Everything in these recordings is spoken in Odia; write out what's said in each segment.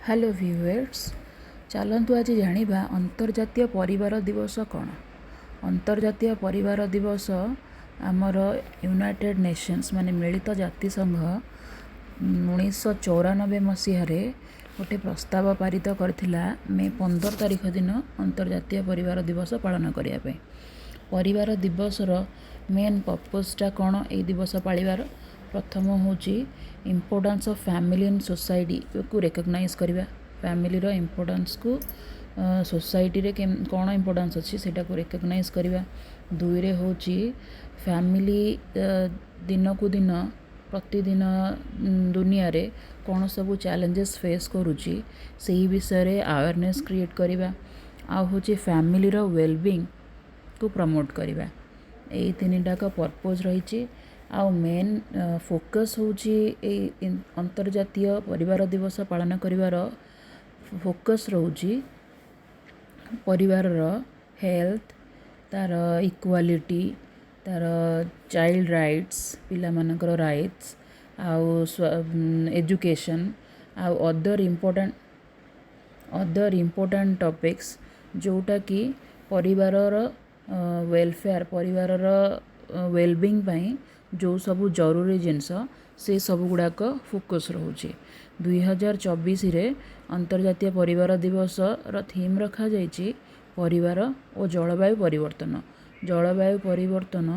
ହ୍ୟାଲୋ ଭିଉଏର୍ସ, ଚାଲନ୍ତୁ ଆଜି ଜାଣିବା ଅନ୍ତର୍ଜାତୀୟ ପରିବାର ଦିବସ କ'ଣ। ଅନ୍ତର୍ଜାତୀୟ ପରିବାର ଦିବସ ଆମର ୟୁନାଇଟେଡ଼୍ ନେସନ୍ସ, ମାନେ ମିଳିତ ଜାତିସଂଘ, 1994 ମସିହାରେ ଗୋଟେ ପ୍ରସ୍ତାବ ପାରିତ କରିଥିଲା ମେ 15 ତାରିଖ ଦିନ ଅନ୍ତର୍ଜାତୀୟ ପରିବାର ଦିବସ ପାଳନ କରିବା ପାଇଁ। ପରିବାର ଦିବସର ମେନ୍ ପର୍ପଜ୍ଟା କ'ଣ ଏଇ ଦିବସ ପାଳିବାର? ପ୍ରଥମ ହେଉଛି ଇମ୍ପୋର୍ଟାନ୍ସ ଅଫ୍ ଫ୍ୟାମିଲି ଇନ୍ ସୋସାଇଟିକୁ ରେକଗ୍ନାଇଜ୍ କରିବା। ଫ୍ୟାମିଲିର ଇମ୍ପୋର୍ଟାନ୍ସକୁ ସୋସାଇଟିରେ କ'ଣ ଇମ୍ପୋର୍ଟାନ୍ସ ଅଛି, ସେଇଟାକୁ ରେକଗ୍ନାଇଜ୍ କରିବା। ଦୁଇରେ ହେଉଛି ଫ୍ୟାମିଲି ଦିନକୁ ଦିନ, ପ୍ରତିଦିନ ଦୁନିଆରେ କ'ଣ ସବୁ ଚ୍ୟାଲେଞ୍ଜେସ୍ ଫେସ୍ କରୁଛି, ସେହି ବିଷୟରେ ଆୱାରନେସ୍ କ୍ରିଏଟ୍ କରିବା। ଆଉ ହେଉଛି ଫ୍ୟାମିଲିର ୱେଲବିଙ୍ଗକୁ ପ୍ରମୋଟ୍ କରିବା। ଏଇ ତିନିଟାକ ପର୍ପୋଜ୍ ରହିଛି। ଆଉ ମେନ୍ ଫୋକସ୍ ହେଉଛି, ଏଇ ଅନ୍ତର୍ଜାତୀୟ ପରିବାର ଦିବସ ପାଳନ କରିବାର ଫୋକସ୍ ରହୁଛି ପରିବାରର ହେଲ୍ଥ, ତା'ର ଇକ୍ୱାଲିଟି, ତା'ର ଚାଇଲ୍ଡ ରାଇଟ୍ସ, ପିଲାମାନଙ୍କର ରାଇଟ୍ସ, ଆଉ ଏଜୁକେସନ୍, ଆଉ ଅଦର ଇମ୍ପୋର୍ଟାଣ୍ଟ ଟପିକ୍ସ, ଯେଉଁଟାକି ପରିବାରର ୱେଲଫେୟାର, ପରିବାରର ୱେଲବିଙ୍ଗ ପାଇଁ ଯେଉଁ ସବୁ ଜରୁରୀ ଜିନିଷ, ସେ ସବୁ ଗୁଡ଼ାକ ଫୋକସ୍ ରହୁଛି। 2024ରେ ଅନ୍ତର୍ଜାତୀୟ ପରିବାର ଦିବସର ଥିମ୍ ରଖାଯାଇଛି ପରିବାର ଓ ଜଳବାୟୁ ପରିବର୍ତ୍ତନ। ଜଳବାୟୁ ପରିବର୍ତ୍ତନ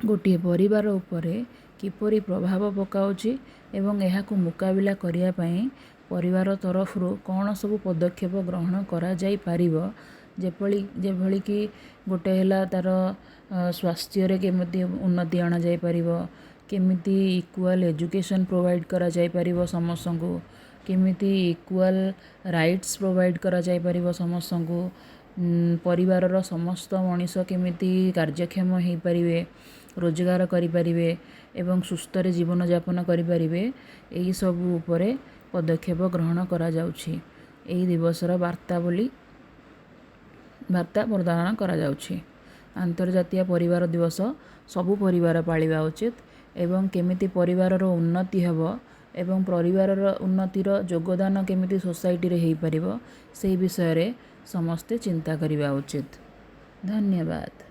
ଗୋଟିଏ ପରିବାର ଉପରେ କିପରି ପ୍ରଭାବ ପକାଉଛି ଏବଂ ଏହାକୁ ମୁକାବିଲା କରିବା ପାଇଁ ପରିବାର ତରଫରୁ କ'ଣ ସବୁ ପଦକ୍ଷେପ ଗ୍ରହଣ କରାଯାଇପାରିବ, ଯେଭଳିକି ଗୋଟେ ହେଲା ତା'ର ସ୍ୱାସ୍ଥ୍ୟରେ କେମିତି ଉନ୍ନତି ଅଣାଯାଇପାରିବ, କେମିତି ଇକ୍ୱାଲ୍ ଏଜୁକେସନ୍ ପ୍ରୋଭାଇଡ଼୍ କରାଯାଇପାରିବ ସମସ୍ତଙ୍କୁ, କେମିତି ଇକ୍ୱାଲ୍ ରାଇଟ୍ସ ପ୍ରୋଭାଇଡ଼୍ କରାଯାଇପାରିବ ସମସ୍ତଙ୍କୁ, ପରିବାରର ସମସ୍ତ ମଣିଷ କେମିତି କାର୍ଯ୍ୟକ୍ଷମ ହେଇପାରିବେ, ରୋଜଗାର କରିପାରିବେ ଏବଂ ସୁସ୍ଥରେ ଜୀବନଯାପନ କରିପାରିବେ, ଏହିସବୁ ଉପରେ ପଦକ୍ଷେପ ଗ୍ରହଣ କରାଯାଉଛି। ଏହି ଦିବସର ବାର୍ତ୍ତା ବୋଲି ବାର୍ତ୍ତା ପ୍ରଦାନ କରାଯାଉଛି। ଆନ୍ତର୍ଜାତୀୟ ପରିବାର ଦିବସ ସବୁ ପରିବାର ପାଳିବା ଉଚିତ ଏବଂ କେମିତି ପରିବାରର ଉନ୍ନତି ହେବ ଏବଂ ପରିବାରର ଉନ୍ନତିର ଯୋଗଦାନ କେମିତି ସୋସାଇଟିରେ ହେଇପାରିବ, ସେଇ ବିଷୟରେ ସମସ୍ତେ ଚିନ୍ତା କରିବା ଉଚିତ। ଧନ୍ୟବାଦ।